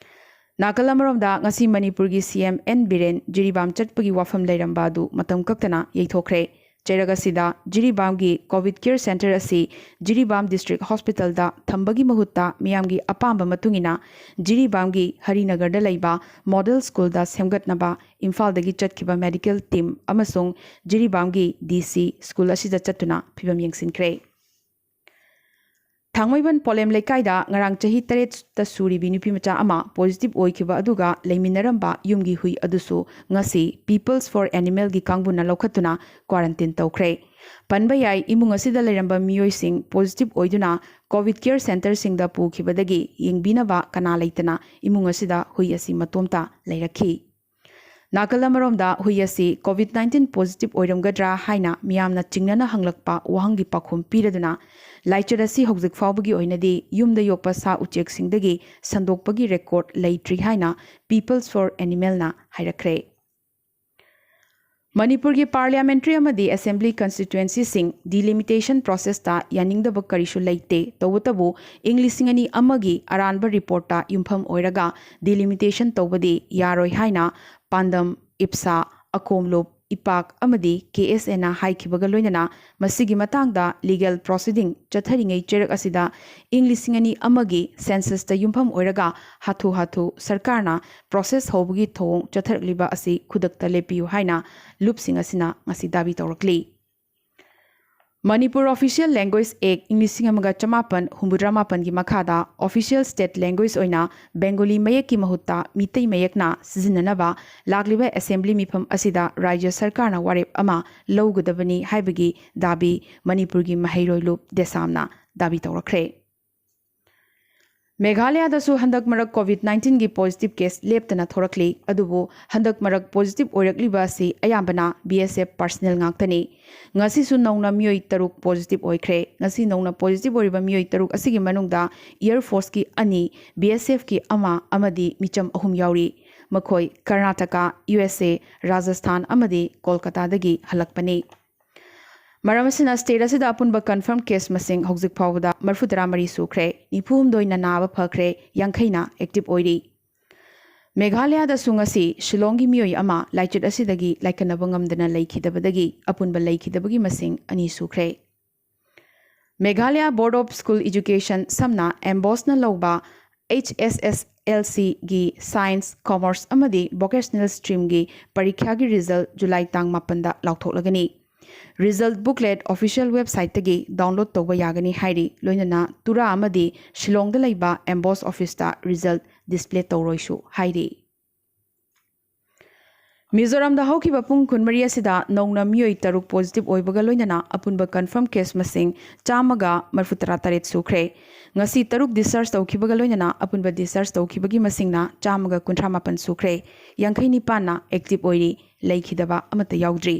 ꯅꯥꯀꯜ ꯑꯃꯔꯣꯝꯗ, ꯉꯁꯤ ꯃꯅꯤꯄꯨꯔꯒꯤ ꯁꯤ ꯑꯦꯝ ꯑꯦꯟ ꯕꯤꯔꯦꯟ ꯖꯤꯔꯤꯕꯥꯝ ꯆꯠꯄꯒꯤ ꯋꯥꯐꯝ ꯂꯩꯔꯝꯕ ꯑꯗꯨ ꯃꯇꯝ ꯀꯛꯇꯅ ꯌꯩꯊꯣꯛꯈ꯭ꯔꯦ꯫ ꯆꯩꯔꯛ ꯑꯁꯤꯗ ꯖꯤꯔꯤꯕꯥꯝꯒꯤ ꯀꯣꯚꯤꯗ ꯀꯦꯌꯔ ꯁꯦꯟꯇꯔ ꯑꯁꯤ ꯖꯤꯔꯤꯕꯥꯝ ꯗꯤꯁꯇ꯭ꯔꯤꯛ ꯍꯣꯁꯄꯤꯇꯥꯜꯗ ꯊꯝꯕꯒꯤ ꯃꯍꯨꯠꯇ ꯃꯤꯌꯥꯝꯒꯤ ꯑꯄꯥꯝꯕ ꯃꯇꯨꯡ ꯏꯟꯅ ꯖꯤꯔꯤꯕꯥꯝꯒꯤ ꯍꯔꯤꯅꯒꯔꯗ ꯂꯩꯕ ꯃꯣꯗꯦꯜ ꯁ꯭ꯀꯨꯜꯗ ꯁꯦꯝꯒꯠꯅꯕ ꯏꯝꯐꯥꯜꯗꯒꯤ ꯆꯠꯈꯤꯕ ꯃꯦꯗꯤꯀꯦꯜ ꯇꯤꯝ ꯑꯃꯁꯨꯡ ꯖꯤꯔꯤꯕꯥꯝꯒꯤ ꯗꯤ ꯁꯤ ꯁ꯭ꯀꯨꯜ ꯑꯁꯤꯗ ꯆꯠꯇꯨꯅ ꯐꯤꯕꯝ ꯌꯦꯡꯁꯤꯟꯈ꯭ꯔꯦ꯫ ꯊꯥꯡꯃꯩꯕꯟ ꯄꯣꯂꯦꯝ ꯂꯩꯀꯥꯏꯗ ꯉꯔꯥꯡ ꯆꯍꯤ ꯇꯔꯦꯠꯇ ꯁꯨꯔꯤꯕꯤ ꯅꯨꯄꯤꯃꯆꯥ ꯑꯃ ꯄꯣꯖꯤꯇꯤꯚ ꯑꯣꯏꯈꯤꯕ ꯑꯗꯨꯒ ꯂꯩꯃꯤꯟꯅꯔꯝꯕ ꯌꯨꯝꯒꯤ ꯍꯨꯏ ꯑꯗꯨꯁꯨ ꯉꯁꯤ ꯄꯤꯄꯜꯁ ꯐꯣꯔ ꯑꯦꯅꯤꯃꯦꯜꯒꯤ ꯀꯥꯡꯕꯨꯅ ꯂꯧꯈꯠꯇꯨꯅ ꯀ꯭ꯋꯥꯔꯟꯇꯤꯟ ꯇꯧꯈ꯭ꯔꯦ꯫ ꯄꯟꯕ ꯌꯥꯏ, ꯏꯃꯨꯡ ꯑꯁꯤꯗ ꯂꯩꯔꯝꯕ ꯃꯤꯑꯣꯏꯁꯤꯡ ꯄꯣꯖꯤꯇꯤꯚ ꯑꯣꯏꯗꯨꯅ ꯀꯣꯚꯤꯗ ꯀꯦꯌꯔ ꯁꯦꯟꯇꯔꯁꯤꯡꯗ ꯄꯨꯈꯤꯕꯗꯒꯤ ꯌꯦꯡꯕꯤꯅꯕ ꯀꯅꯥ ꯂꯩꯇꯅ ꯏꯃꯨꯡ ꯑꯁꯤꯗ ꯍꯨꯏ ꯑꯁꯤ ꯃꯇꯣꯝꯇ ꯂꯩꯔꯛꯈꯤ꯫ ꯅꯥꯀꯜ ꯑꯃꯔꯣꯝꯗ, ꯍꯨꯏ ꯑꯁꯤ COVID nineteen positive ꯑꯣꯏꯔꯝꯒꯗ꯭ꯔꯥ ꯍꯥꯏꯅ ꯃꯤꯌꯥꯝꯅ ꯆꯤꯡꯅꯅ ꯍꯪꯂꯛꯄ ꯋꯥꯍꯪꯒꯤ ꯄꯥꯎꯈꯨꯝ ꯄꯤꯔꯗꯨꯅ, ꯂꯥꯏꯆꯠ ꯑꯁꯤ ꯍꯧꯖꯤꯛ ꯐꯥꯎꯕꯒꯤ ꯑꯣꯏꯅꯗꯤ ꯌꯨꯝꯗ ꯌꯣꯛꯄ ꯁꯥ ꯎꯆꯦꯛꯁꯤꯡꯗꯒꯤ ꯁꯟꯗꯣꯛꯄꯒꯤ ꯔꯦꯀꯣꯔꯗ ꯂꯩꯇ꯭ꯔꯤ ꯍꯥꯏꯅ Peoples for Animalꯅ ꯍꯥꯏꯔꯛꯈ꯭ꯔꯦ꯫ ꯃꯅꯤꯄꯨꯔꯒꯤ parliamentary ꯑꯃꯗꯤ assembly constituencyꯁꯤꯡ delimitation processꯇ ꯌꯥꯅꯤꯡꯗꯕ ꯀꯔꯤꯁꯨ ꯂꯩꯇꯦ꯫ ꯇꯧꯕꯇꯕꯨ, ꯏꯪ ꯂꯤꯁꯤꯡ ꯑꯅꯤ ꯑꯃꯒꯤ ꯑꯔꯥꯟꯕ ꯔꯤꯄꯣꯔꯠꯇ ꯌꯨꯝꯐꯝ ꯑꯣꯏꯔꯒ delimitation ꯇꯧꯕꯗꯤ ꯌꯥꯔꯣꯏ ꯍꯥꯏꯅ ꯄꯥꯟꯗꯝ, ꯏꯞꯁꯥ, ꯑꯀꯣꯝꯂꯨꯞ, ꯏꯄꯥꯛ ꯑꯃꯗꯤ KSAꯅ ꯍꯥꯏꯈꯤꯕꯒ ꯂꯣꯏꯅꯅ ꯃꯁꯤꯒꯤ ꯃꯇꯥꯡꯗ legal proceeding ꯆꯠꯊꯔꯤꯉꯩ ꯆꯩꯔꯛ ꯑꯁꯤꯗ ꯏꯪ ꯂꯤꯁꯤꯡ ꯑꯅꯤ ꯑꯃꯒꯤ censusꯇ ꯌꯨꯝꯐꯝ ꯑꯣꯏꯔꯒ ꯍꯥꯊꯨ ꯍꯥꯊꯨ ꯁꯔꯀꯥꯔꯅ process ꯍꯧꯕꯒꯤ ꯊꯧꯑꯣꯡ ꯆꯠꯊꯔꯛꯂꯤꯕ ꯑꯁꯤ ꯈꯨꯗꯛꯇ ꯂꯦꯞꯄꯤꯌꯨ ꯍꯥꯏꯅ ꯂꯨꯞꯁꯤꯡ ꯑꯁꯤꯅ ꯉꯁꯤ ꯗꯥꯕꯤ ꯇꯧꯔꯛꯂꯤ꯫ ꯃꯅꯤꯄꯨꯔ Official Language Act ꯏꯪ ꯂꯤꯁꯤꯡ ꯑꯃꯒ ꯆꯃꯥꯄꯟ ꯍꯨꯝꯐꯨꯇꯔꯥ ꯃꯥꯄꯟꯒꯤ ꯃꯈꯥꯗ official state language ꯑꯣꯏꯅ ꯕꯦꯡꯒꯣꯂꯤ ꯃꯌꯦꯛꯀꯤ ꯃꯍꯨꯠꯇ ꯃꯤꯇꯩ ꯃꯌꯦꯛꯅ ꯁꯤꯖꯤꯟꯅꯅꯕ ꯂꯥꯛꯂꯤꯕ assembly ꯃꯤꯐꯝ ꯑꯁꯤꯗ ꯔꯥꯖ꯭ꯌ ꯁꯔꯀꯥꯔꯅ ꯋꯥꯔꯦꯞ ꯑꯃ ꯂꯧꯒꯗꯕꯅꯤ ꯍꯥꯏꯕꯒꯤ ꯗꯥꯕꯤ ꯃꯅꯤꯄꯨꯔꯒꯤ ꯃꯍꯩꯔꯣꯏ ꯂꯨꯞ ꯗꯦꯁꯥꯝꯅ ꯗꯥꯕꯤ ꯇꯧꯔꯛꯈ꯭ꯔꯦ꯫ ꯃꯦꯘꯥꯂꯌꯥꯗꯁꯨ ꯍꯟꯗꯛ ꯃꯔꯛ COVID nineteenꯒꯤ positive case ꯂꯦꯞꯇꯅ ꯊꯣꯔꯛꯂꯤ꯫ ꯑꯗꯨꯕꯨ ꯍꯟꯗꯛ ꯃꯔꯛ positive ꯑꯣꯏꯔꯛꯂꯤꯕ ꯑꯁꯤ ꯑꯌꯥꯝꯕꯅ BSF personnel ꯉꯥꯛꯇꯅꯤ꯫ ꯉꯁꯤꯁꯨ ꯅꯧꯅ ꯃꯤꯑꯣꯏ ꯇꯔꯨꯛ positive ꯑꯣꯏꯈ꯭ꯔꯦ꯫ ꯉꯁꯤ ꯅꯧꯅ positive ꯑꯣꯏꯔꯤꯕ ꯃꯤꯑꯣꯏ ꯇꯔꯨꯛ ꯑꯁꯤꯒꯤ ꯃꯅꯨꯡꯗ Air Forceꯀꯤ ꯑꯅꯤ, BSFꯀꯤ ꯑꯃ ꯑꯃꯗꯤ ꯃꯤꯆꯝ ꯑꯍꯨꯝ ꯌꯥꯎꯔꯤ꯫ ꯃꯈꯣꯏ ꯀꯔꯅꯥꯇꯀꯥ, USA, ꯔꯥꯖꯁꯊꯥꯟ ꯑꯃꯗꯤ ꯀꯣꯜꯀꯇꯥꯗꯒꯤ ꯍꯜꯂꯛꯄꯅꯤ꯫ ꯃꯔꯝ ꯑꯁꯤꯅ, state ꯑꯁꯤꯗ ꯑꯄꯨꯟꯕ confirm case ꯃꯁꯤꯡ ꯍꯧꯖꯤꯛ ꯐꯥꯎꯕꯗ ꯃꯔꯤꯐꯨꯇꯔꯥꯃꯔꯤ ꯁꯨꯈ꯭ꯔꯦ, ꯅꯤꯐꯨꯍꯨꯝꯗꯣꯏꯅ ꯅꯥꯕ ꯐꯈ꯭ꯔꯦ, ꯌꯥꯡꯈꯩꯅ active ꯑꯣꯏꯔꯤ꯫ ꯃꯦꯘꯥꯂꯌꯥꯗꯁꯨ ꯉꯁꯤ ꯁꯤꯂꯣꯡꯒꯤ ꯃꯤꯑꯣꯏ ꯑꯃ ꯂꯥꯏꯆꯠ ꯑꯁꯤꯗꯒꯤ ꯂꯥꯏꯀꯠꯅꯕ ꯉꯝꯗꯅ ꯂꯩꯈꯤꯗꯕꯗꯒꯤ ꯑꯄꯨꯟꯕ ꯂꯩꯈꯤꯗꯕꯒꯤ ꯃꯁꯤꯡ ꯑꯅꯤ ꯁꯨꯈ꯭ꯔꯦ꯫ Meghalaya Board of School Education, ꯁꯝꯅ MBOSEꯅ ꯂꯧꯕ HSSLCꯒꯤ Science, Commerce ꯑꯃꯗꯤ Vocational streamꯒꯤ ꯄꯔꯤꯈ꯭ꯌꯥꯒꯤ result ꯖꯨꯂꯥꯏ ꯇꯥꯡ ꯃꯥꯄꯟꯗ ꯂꯥꯎꯊꯣꯛꯂꯒꯅꯤ꯫ Result booklet official websiteꯇꯒꯤ download ꯇꯧꯕ ꯌꯥꯒꯅꯤ ꯍꯥꯏꯔꯤ꯫ ꯂꯣꯏꯅꯅ ꯇꯨꯔꯥ ꯑꯃꯗꯤ ꯁꯤꯂꯣꯡꯗ ꯂꯩꯕ MBOSE officeꯇ result display ꯇꯧꯔꯣꯏꯁꯨ ꯍꯥꯏꯔꯤ꯫ ꯃꯤꯖꯣꯔꯥꯝꯗ ꯍꯧꯈꯤꯕ ꯄꯨꯡ ꯀꯨꯟꯃꯔꯤ ꯑꯁꯤꯗ ꯅꯧꯅ ꯃꯤꯑꯣꯏ ꯇꯔꯨꯛ positive ꯑꯣꯏꯕꯒ ꯂꯣꯏꯅꯅ ꯑꯄꯨꯟꯕ confirm case ꯃꯁꯤꯡ ꯆꯥꯝꯃꯒ ꯃꯔꯤꯐꯨꯇꯔꯥ ꯇꯔꯦꯠ ꯁꯨꯈ꯭ꯔꯦ꯫ ꯉꯁꯤ ꯇꯔꯨꯛ discharge ꯇꯧꯈꯤꯕꯒ ꯂꯣꯏꯅꯅ ꯑꯄꯨꯟꯕ discharge ꯇꯧꯈꯤꯕꯒꯤ ꯃꯁꯤꯡꯅ ꯆꯥꯝꯃꯒ ꯀꯨꯟꯊ꯭ꯔꯥ ꯃꯥꯄꯟ ꯁꯨꯈ꯭ꯔꯦ꯫ ꯌꯥꯡꯈꯩ ꯅꯤꯄꯥꯟꯅ active ꯑꯣꯏꯔꯤ, ꯂꯩꯈꯤꯗꯕ ꯑꯃꯠꯇ ꯌꯥꯎꯗ꯭ꯔꯤ꯫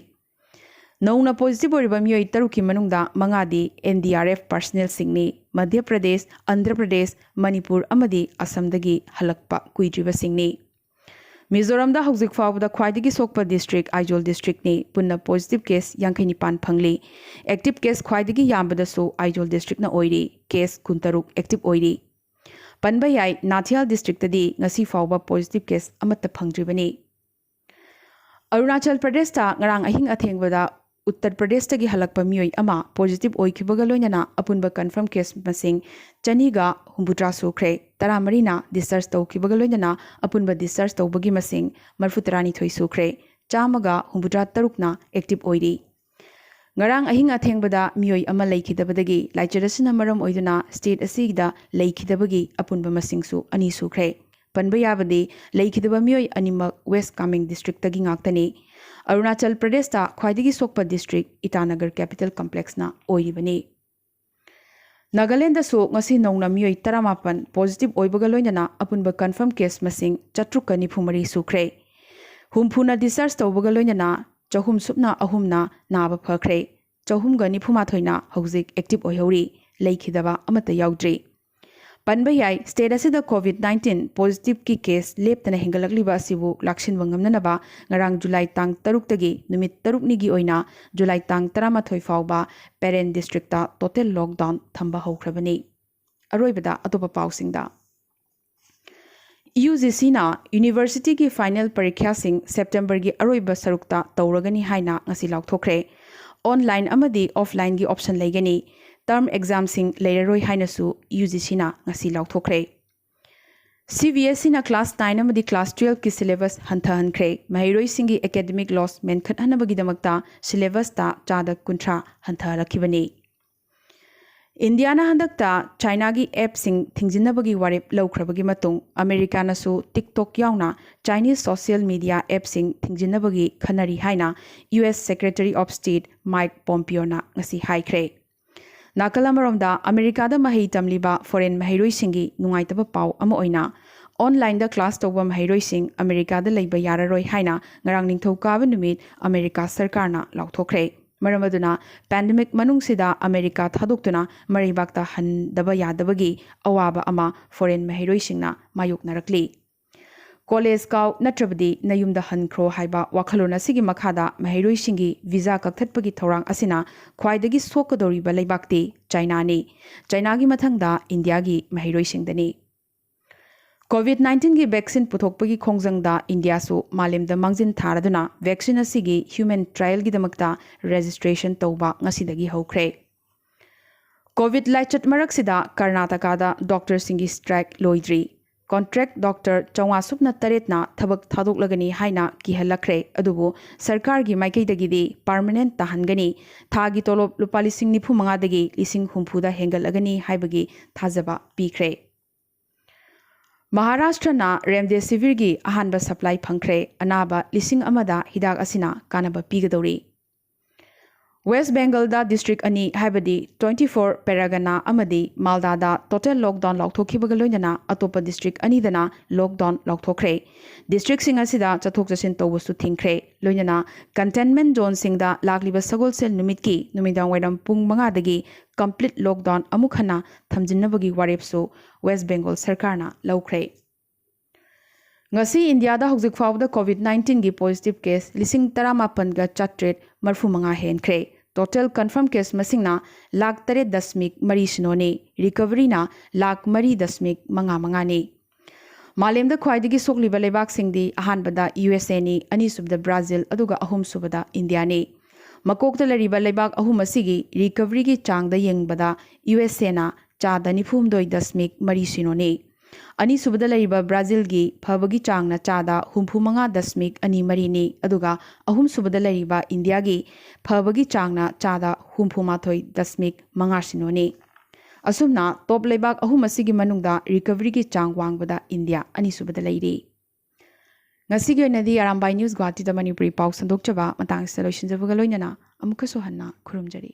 ꯅꯧꯅ positive ꯑꯣꯏꯔꯤꯕ ꯃꯤꯑꯣꯏ ꯇꯔꯨꯛꯀꯤ ꯃꯅꯨꯡꯗ ꯃꯉꯥꯗꯤ N D R F personnelꯁꯤꯡꯅꯤ꯫ Madhya Pradesh, Andhra Pradesh, Manipur ꯑꯃꯗꯤ ꯑꯁꯥꯝꯗꯒꯤ ꯍꯜꯂꯛꯄ ꯀꯨꯏꯗ꯭ꯔꯤꯕꯁꯤꯡꯅꯤ꯫ ꯃꯤꯖꯣꯔꯥꯝꯗ ꯍꯧꯖꯤꯛ ꯐꯥꯎꯕꯗ ꯈ꯭ꯋꯥꯏꯗꯒꯤ ꯁꯣꯛꯄ district ꯑꯥꯏꯖꯣꯜ districtꯅꯤ꯫ ꯄꯨꯟꯅ positive case ꯌꯥꯡꯈꯩ ꯅꯤꯄꯥꯟ ꯐꯪꯂꯤ꯫ Active case ꯈ꯭ꯋꯥꯏꯗꯒꯤ ꯌꯥꯝꯕꯗꯁꯨ ꯑꯥꯏꯖꯣꯜ districtꯅ ꯑꯣꯏꯔꯤ꯫ Case ꯀꯨꯟꯇꯔꯨꯛ active ꯑꯣꯏꯔꯤ꯫ ꯄꯟꯕ ꯌꯥꯏ, ꯅꯥꯊꯤꯌꯥꯜ districtꯇꯗꯤ ꯉꯁꯤ ꯐꯥꯎꯕ positive case ꯑꯃꯠꯇ ꯐꯪꯗ꯭ꯔꯤꯕꯅꯤ꯫ ꯑꯔꯨꯅꯥꯆꯜ ꯄ꯭ꯔꯗꯦꯁꯇ ꯉꯔꯥꯡ ꯑꯍꯤꯡ ꯑꯊꯦꯡꯕꯗ ꯎꯠꯇꯔ ꯄ꯭ꯔꯗꯦꯁꯇꯒꯤ ꯍꯜꯂꯛꯄ ꯃꯤꯑꯣꯏ ꯑꯃ positive ꯑꯣꯏꯈꯤꯕꯒ ꯂꯣꯏꯅꯅ ꯑꯄꯨꯟꯕ confirm case ꯃꯁꯤꯡ ꯆꯅꯤꯒ ꯍꯨꯝꯐꯨꯇꯔꯥ ꯁꯨꯈ꯭ꯔꯦ꯫ ꯇꯔꯥꯃꯔꯤꯅ discharge ꯇꯧꯈꯤꯕꯒ ꯂꯣꯏꯅꯅ ꯑꯄꯨꯟꯕ discharge ꯇꯧꯕꯒꯤ ꯃꯁꯤꯡ ꯃꯔꯤꯐꯨ ꯇꯔꯥꯅꯤꯊꯣꯏ ꯁꯨꯈ꯭ꯔꯦ꯫ ꯆꯥꯝꯃꯒ ꯍꯨꯝꯐꯨꯇꯔꯥ ꯇꯔꯨꯛꯅ active ꯑꯣꯏꯔꯤ꯫ ꯉꯔꯥꯡ ꯑꯍꯤꯡ ꯑꯊꯦꯡꯕꯗ ꯃꯤꯑꯣꯏ ꯑꯃ ꯂꯩꯈꯤꯗꯕꯗꯒꯤ ꯂꯥꯏꯆꯠ ꯑꯁꯤꯅ ꯃꯔꯝ ꯑꯣꯏꯗꯨꯅ state ꯑꯁꯤꯗ ꯂꯩꯈꯤꯗꯕꯒꯤ ꯑꯄꯨꯟꯕ ꯃꯁꯤꯡꯁꯨ ꯑꯅꯤ ꯁꯨꯈ꯭ꯔꯦ꯫ ꯄꯟꯕ ꯌꯥꯕꯗꯤ, ꯂꯩꯈꯤꯗꯕ ꯃꯤꯑꯣꯏ ꯑꯅꯤꯃꯛ West Kameng districtꯇꯒꯤ ꯉꯥꯛꯇꯅꯤ꯫ ꯑꯔꯨꯅꯥꯆꯜ ꯄ꯭ꯔꯗꯦꯁꯇ ꯈ꯭ꯋꯥꯏꯗꯒꯤ ꯁꯣꯛꯄ district ꯏꯇꯥꯅꯒꯔ capital complexꯅ ꯑꯣꯏꯔꯤꯕꯅꯤ꯫ ꯅꯥꯒꯥꯂꯦꯟꯗꯁꯨ ꯉꯁꯤ ꯅꯧꯅ ꯃꯤꯑꯣꯏ ꯇꯔꯥꯃꯥꯄꯟ positive ꯑꯣꯏꯕꯒ ꯂꯣꯏꯅꯅ ꯑꯄꯨꯟꯕ confirm case ꯃꯁꯤꯡ ꯆꯥꯇ꯭ꯔꯨꯛꯀ ꯅꯤꯐꯨ ꯃꯔꯤ ꯁꯨꯈ꯭ꯔꯦ꯫ ꯍꯨꯝꯐꯨꯅ discharge ꯇꯧꯕꯒ ꯂꯣꯏꯅꯅ ꯆꯍꯨꯝ ꯁꯨꯞꯅ ꯑꯍꯨꯝꯅ ꯅꯥꯕ ꯐꯈ꯭ꯔꯦ꯫ ꯆꯍꯨꯝꯒ ꯅꯤꯐꯨ ꯃꯥꯊꯣꯏꯅ ꯍꯧꯖꯤꯛ active ꯑꯣꯏꯍꯧꯔꯤ꯫ ꯂꯩꯈꯤꯗꯕ ꯑꯃꯠꯇ ꯌꯥꯎꯗ꯭ꯔꯤ꯫ ꯄꯟꯕ ꯌꯥꯏ, state ꯑꯁꯤꯗ COVID nineteen positiveꯀꯤ case ꯂꯦꯞꯇꯅ ꯍꯦꯟꯒꯠꯂꯛꯂꯤꯕ ꯑꯁꯤꯕꯨ ꯂꯥꯛꯁꯤꯟꯕ ꯉꯝꯅꯅꯕ ꯉꯔꯥꯡ ꯖꯨꯂꯥꯏ ꯇꯥꯡ ꯇꯔꯨꯛꯇꯒꯤ ꯅꯨꯃꯤꯠ ꯇꯔꯨꯛꯅꯤꯒꯤ ꯑꯣꯏꯅ ꯖꯨꯂꯥꯏ ꯇꯥꯡ ꯇꯔꯥꯃꯥꯊꯣꯏ ꯐꯥꯎꯕ ꯄꯦꯔꯦꯟ districtꯇ total lockdown ꯊꯝꯕ ꯍꯧꯈ꯭ꯔꯕꯅꯤ꯫ ꯑꯔꯣꯏꯕꯗ ꯑꯇꯣꯞꯄ ꯄꯥꯎꯁꯤꯡꯗ꯫ UGCꯅ universityꯒꯤ final ꯄꯔꯤꯈ꯭ꯌꯥꯁꯤꯡ Septemberꯒꯤ ꯑꯔꯣꯏꯕ ꯁꯔꯨꯛꯇ ꯇꯧꯔꯒꯅꯤ ꯍꯥꯏꯅ ꯉꯁꯤ ꯂꯥꯎꯊꯣꯛꯈ꯭ꯔꯦ꯫ Online ꯑꯃꯗꯤ offlineꯒꯤ option ꯂꯩꯒꯅꯤ꯫ Term examꯁꯤꯡ ꯂꯩꯔꯔꯣꯏ ꯍꯥꯏꯅꯁꯨ UGCꯅ ꯉꯁꯤ ꯂꯥꯎꯊꯣꯛꯈ꯭ꯔꯦ꯫ CBSEꯅ class nine ꯑꯃꯗꯤ class twelveꯀꯤ syllabus ꯍꯟꯊꯍꯟꯈ꯭ꯔꯦ꯫ ꯃꯍꯩꯔꯣꯏꯁꯤꯡꯒꯤ academic loss ꯃꯦꯟꯈꯠꯍꯟꯅꯕꯒꯤꯗꯃꯛꯇ syllabusꯇ ꯆꯥꯗ ꯀꯨꯟꯊ꯭ꯔꯥ ꯍꯟꯊꯍꯜꯂꯛꯈꯤꯕꯅꯤ꯫ ꯏꯟꯗꯤꯌꯥꯅ ꯍꯟꯗꯛꯇ ꯆꯥꯏꯅꯥꯒꯤ ꯑꯦꯞꯁꯤꯡ ꯊꯤꯡꯖꯤꯟꯅꯕꯒꯤ ꯋꯥꯔꯦꯞ ꯂꯧꯈ꯭ꯔꯕꯒꯤ ꯃꯇꯨꯡ, ꯑꯃꯦꯔꯤꯀꯥꯅꯁꯨ TikTok ꯌꯥꯎꯅ ꯆꯥꯏꯅꯤꯁ ꯁꯣꯁꯤꯌꯦꯜ ꯃꯤꯗꯤꯌꯥ ꯑꯦꯞꯁꯤꯡ ꯊꯤꯡꯖꯤꯟꯅꯕꯒꯤ ꯈꯟꯅꯔꯤ ꯍꯥꯏꯅ U S Secretary of State Mike Pompeoꯅ ꯉꯁꯤ ꯍꯥꯏꯈ꯭ꯔꯦ꯫ ꯅꯥꯀꯜ ꯑꯃꯔꯣꯝꯗ, ꯑꯃꯦꯔꯤꯀꯥꯗ ꯃꯍꯩ ꯇꯝꯂꯤꯕ ꯐꯣꯔꯦꯟ ꯃꯍꯩꯔꯣꯏꯁꯤꯡꯒꯤ ꯅꯨꯡꯉꯥꯏꯇꯕ ꯄꯥꯎ ꯑꯃ ꯑꯣꯏꯅ, ꯑꯣꯟꯂꯥꯏꯟꯗ ꯀ꯭ꯂꯥꯁ ꯇꯧꯕ ꯃꯍꯩꯔꯣꯏꯁꯤꯡ ꯑꯃꯦꯔꯤꯀꯥꯗ ꯂꯩꯕ ꯌꯥꯔꯔꯣꯏ ꯍꯥꯏꯅ ꯉꯔꯥꯡ ꯅꯤꯡꯊꯧꯀꯥꯕ ꯅꯨꯃꯤꯠ ꯑꯃꯦꯔꯤꯀꯥ ꯁꯔꯀꯥꯔꯅ ꯂꯥꯎꯊꯣꯛꯈ꯭ꯔꯦ꯫ ꯃꯔꯝ ꯑꯗꯨꯅ, ꯄꯦꯟꯗꯦꯃꯤꯛ ꯃꯅꯨꯡꯁꯤꯗ ꯑꯃꯦꯔꯤꯀꯥ ꯊꯥꯗꯣꯛꯇꯨꯅ ꯃꯔꯩꯕꯥꯛꯇ ꯍꯟꯗꯕ ꯌꯥꯗꯕꯒꯤ ꯑꯋꯥꯕ ꯑꯃ ꯐꯣꯔꯦꯟ ꯃꯍꯩꯔꯣꯏꯁꯤꯡꯅ ꯃꯥꯌꯣꯛꯅꯔꯛꯂꯤ꯫ ꯀꯣꯂꯦꯖ ꯀꯥꯎ ꯅꯠꯇ꯭ꯔꯕꯗꯤ ꯅꯌꯨꯝꯗ ꯍꯟꯈ꯭ꯔꯣ ꯍꯥꯏꯕ ꯋꯥꯈꯜꯂꯣꯟ ꯑꯁꯤꯒꯤ ꯃꯈꯥꯗ ꯃꯍꯩꯔꯣꯏꯁꯤꯡꯒꯤ ꯚꯤꯖꯥ ꯀꯛꯊꯠꯄꯒꯤ ꯊꯧꯔꯥꯡ ꯑꯁꯤꯅ ꯈ꯭ꯋꯥꯏꯗꯒꯤ ꯁꯣꯛꯀꯗꯧꯔꯤꯕ ꯂꯩꯕꯥꯛꯇꯤ ꯆꯥꯏꯅꯥꯅꯤ꯫ ꯆꯥꯏꯅꯥꯒꯤ ꯃꯊꯪꯗ ꯏꯟꯗꯤꯌꯥꯒꯤ ꯃꯍꯩꯔꯣꯏꯁꯤꯡꯗꯅꯤ꯫ COVID nineteen ꯒꯤ vaccine ꯄꯨꯊꯣꯛꯄꯒꯤ ꯈꯣꯡꯖꯪꯗ ꯏꯟꯗꯤꯌꯥꯁꯨ ꯃꯥꯂꯦꯝꯗ ꯃꯥꯡꯖꯤꯟ ꯊꯥꯔꯗꯨꯅ vaccine ꯑꯁꯤꯒꯤ human trial ꯒꯤꯗꯃꯛꯇ registration ꯇꯧꯕ ꯉꯁꯤꯗꯒꯤ ꯍꯧꯈ꯭ꯔꯦ꯫ COVID ꯂꯥꯏꯆꯠ ꯃꯔꯛꯁꯤꯗ ꯀꯔꯅꯥꯇꯀꯥꯗ ꯗꯣꯛꯇꯔꯁꯤꯡꯒꯤ strike ꯂꯣꯏꯗ꯭ꯔꯤ꯫ Contract doctor ꯆꯥꯝꯃꯉꯥ ꯁꯨꯞꯅ ꯇꯔꯦꯠꯅ ꯊꯕꯛ ꯊꯥꯗꯣꯛꯂꯒꯅꯤ ꯍꯥꯏꯅ ꯀꯤꯍꯜꯂꯛꯈ꯭ꯔꯦ, ꯑꯗꯨꯕꯨ ꯁꯔꯀꯥꯔꯒꯤ ꯃꯥꯏꯀꯩꯗꯒꯤꯗꯤ permanent ꯇꯥꯍꯟꯒꯅꯤ, ꯊꯥꯒꯤ ꯇꯣꯂꯣꯞ ꯂꯨꯄꯥ ꯂꯤꯁꯤꯡ ꯅꯤꯐꯨ ꯃꯉꯥꯗꯒꯤ ꯂꯤꯁꯤꯡ ꯍꯨꯝꯐꯨꯗ ꯍꯦꯟꯒꯠꯂꯒꯅꯤ ꯍꯥꯏꯕꯒꯤ ꯊꯥꯖꯕ ꯄꯤꯈ꯭ꯔꯦ꯫ ꯃꯍꯥꯔꯥꯁꯇ꯭ꯔꯅ ꯔꯦꯝꯗꯦꯁꯤꯚꯤꯔꯒꯤ ꯑꯍꯥꯟꯕ supply ꯐꯪꯈ꯭ꯔꯦ꯫ ꯑꯅꯥꯕ ꯂꯤꯁꯤꯡ ꯑꯃꯗ ꯍꯤꯗꯥꯛ ꯑꯁꯤꯅ ꯀꯥꯟꯅꯕ ꯄꯤꯒꯗꯧꯔꯤ꯫ ꯋꯦꯁ꯭ꯠ ꯕꯦꯡꯒꯜꯗ district ꯑꯅꯤ, ꯍꯥꯏꯕꯗꯤ twenty four Pargana ꯑꯃꯗꯤ ꯃꯥꯜꯗꯥꯗ total lockdown ꯂꯥꯎꯊꯣꯛꯈꯤꯕꯒ ꯂꯣꯏꯅꯅ ꯑꯇꯣꯞꯄ district ꯑꯅꯤꯗꯅ lockdown ꯂꯥꯎꯊꯣꯛꯈ꯭ꯔꯦ꯫ Districtꯁꯤꯡ ꯑꯁꯤꯗ ꯆꯠꯊꯣꯛ ꯆꯠꯁꯤꯟ ꯇꯧꯕꯁꯨ ꯊꯤꯡꯈ꯭ꯔꯦ꯫ ꯂꯣꯏꯅꯅ containment zoneꯁꯤꯡꯗ ꯂꯥꯛꯂꯤꯕ ꯁꯒꯣꯜꯁꯦꯜ ꯅꯨꯃꯤꯠꯀꯤ ꯅꯨꯃꯤꯗꯥꯡꯋꯥꯏꯔꯝ ꯄꯨꯡ ꯃꯉꯥꯗꯒꯤ complete lockdown ꯑꯃꯨꯛ ꯍꯟꯅ ꯊꯝꯖꯤꯟꯅꯕꯒꯤ ꯋꯥꯔꯦꯞꯁꯨ ꯋꯦꯁ꯭ꯠ ꯕꯦꯡꯒꯜ ꯁꯔꯀꯥꯔꯅ ꯂꯧꯈ꯭ꯔꯦ꯫ ꯉꯁꯤ ꯏꯟꯗꯤꯌꯥꯗ ꯍꯧꯖꯤꯛ ꯐꯥꯎꯕꯗ COVID nineteen ꯒꯤ positive case ꯂꯤꯁꯤꯡ ꯇꯔꯥꯃꯥꯄꯟꯒ ꯆꯥꯇ꯭ꯔꯦꯠ ꯃꯔꯤꯐꯨ ꯃꯉꯥ ꯍꯦꯟꯈ꯭ꯔꯦ꯫ Total confirm case ꯃꯁꯤꯡꯅ ꯂꯥꯈ ꯇꯔꯦꯠ ꯗꯁꯃꯤꯛ ꯃꯔꯤ ꯁꯤꯅꯣꯅꯤ꯫ Recoveryꯅ ꯂꯥꯈ ꯃꯔꯤ ꯗꯁꯃꯤꯛ ꯃꯉꯥ ꯃꯉꯥꯅꯤ꯫ ꯃꯥꯂꯦꯝꯗ ꯈ꯭ꯋꯥꯏꯗꯒꯤ ꯁꯣꯛꯂꯤꯕ ꯂꯩꯕꯥꯛꯁꯤꯡꯗꯤ ꯑꯍꯥꯟꯕꯗ USAꯅꯤ, ꯑꯅꯤꯁꯨꯕꯗ ꯕ꯭ꯔꯥꯖꯤꯜ, ꯑꯗꯨꯒ ꯑꯍꯨꯝꯁꯨꯕꯗ ꯏꯟꯗꯤꯌꯥꯅꯤ꯫ ꯃꯀꯣꯛꯇ ꯂꯩꯔꯤꯕ ꯂꯩꯕꯥꯛ ꯑꯍꯨꯝ ꯑꯁꯤꯒꯤ recoveryꯒꯤ ꯆꯥꯡꯗ ꯌꯦꯡꯕꯗ USAꯅ ꯆꯥꯗ ꯅꯤꯐꯨ ꯍꯨꯝꯗꯣꯏ ꯗꯁꯃꯤꯛ ꯃꯔꯤ ꯁꯤꯅꯣꯅꯤ꯫ ꯑꯅꯤꯁꯨꯕꯗ ꯂꯩꯔꯤꯕ ꯕ꯭ꯔꯥꯖꯤꯜꯒꯤ ꯐꯕꯒꯤ ꯆꯥꯡꯅ ꯆꯥꯗ ꯍꯨꯝꯐꯨ ꯃꯉꯥ ꯗꯁꯃꯤꯛ ꯑꯅꯤ ꯃꯔꯤꯅꯤ, ꯑꯗꯨꯒ ꯑꯍꯨꯝꯁꯨꯕꯗ ꯂꯩꯔꯤꯕ ꯏꯟꯗꯤꯌꯥꯒꯤ ꯐꯕꯒꯤ ꯆꯥꯡꯅ ꯆꯥꯗ ꯍꯨꯝꯐꯨ ꯃꯥꯊꯣꯏ ꯗꯁꯃꯤꯛ ꯃꯉꯥ ꯁꯤꯅꯣꯅꯤ꯫ ꯑꯁꯨꯝꯅ ꯇꯣꯞ ꯂꯩꯕꯥꯛ ꯑꯍꯨꯝ ꯑꯁꯤꯒꯤ ꯃꯅꯨꯡꯗ ꯔꯤꯀꯚꯔꯤꯒꯤ ꯆꯥꯡ ꯋꯥꯡꯕꯗ ꯏꯟꯗꯤꯌꯥ ꯑꯅꯤꯁꯨꯕꯗ ꯂꯩꯔꯤ꯫ ꯉꯁꯤꯒꯤ ꯑꯣꯏꯅꯗꯤ ꯑꯔꯥꯝꯕꯥꯏ ꯅ꯭ꯌꯨꯁ ꯒꯨꯋꯥꯍꯥꯇꯤꯗ ꯃꯅꯤꯄꯨꯔꯤ ꯄꯥꯎ ꯁꯟꯗꯣꯛꯆꯕ ꯃꯇꯥꯡꯁꯤꯗ ꯂꯣꯏꯁꯤꯟꯖꯕꯒ ꯂꯣꯏꯅꯅ ꯑꯃꯨꯛꯀꯁꯨ ꯍꯟꯅ ꯈꯨꯔꯨꯝꯖꯔꯤ꯫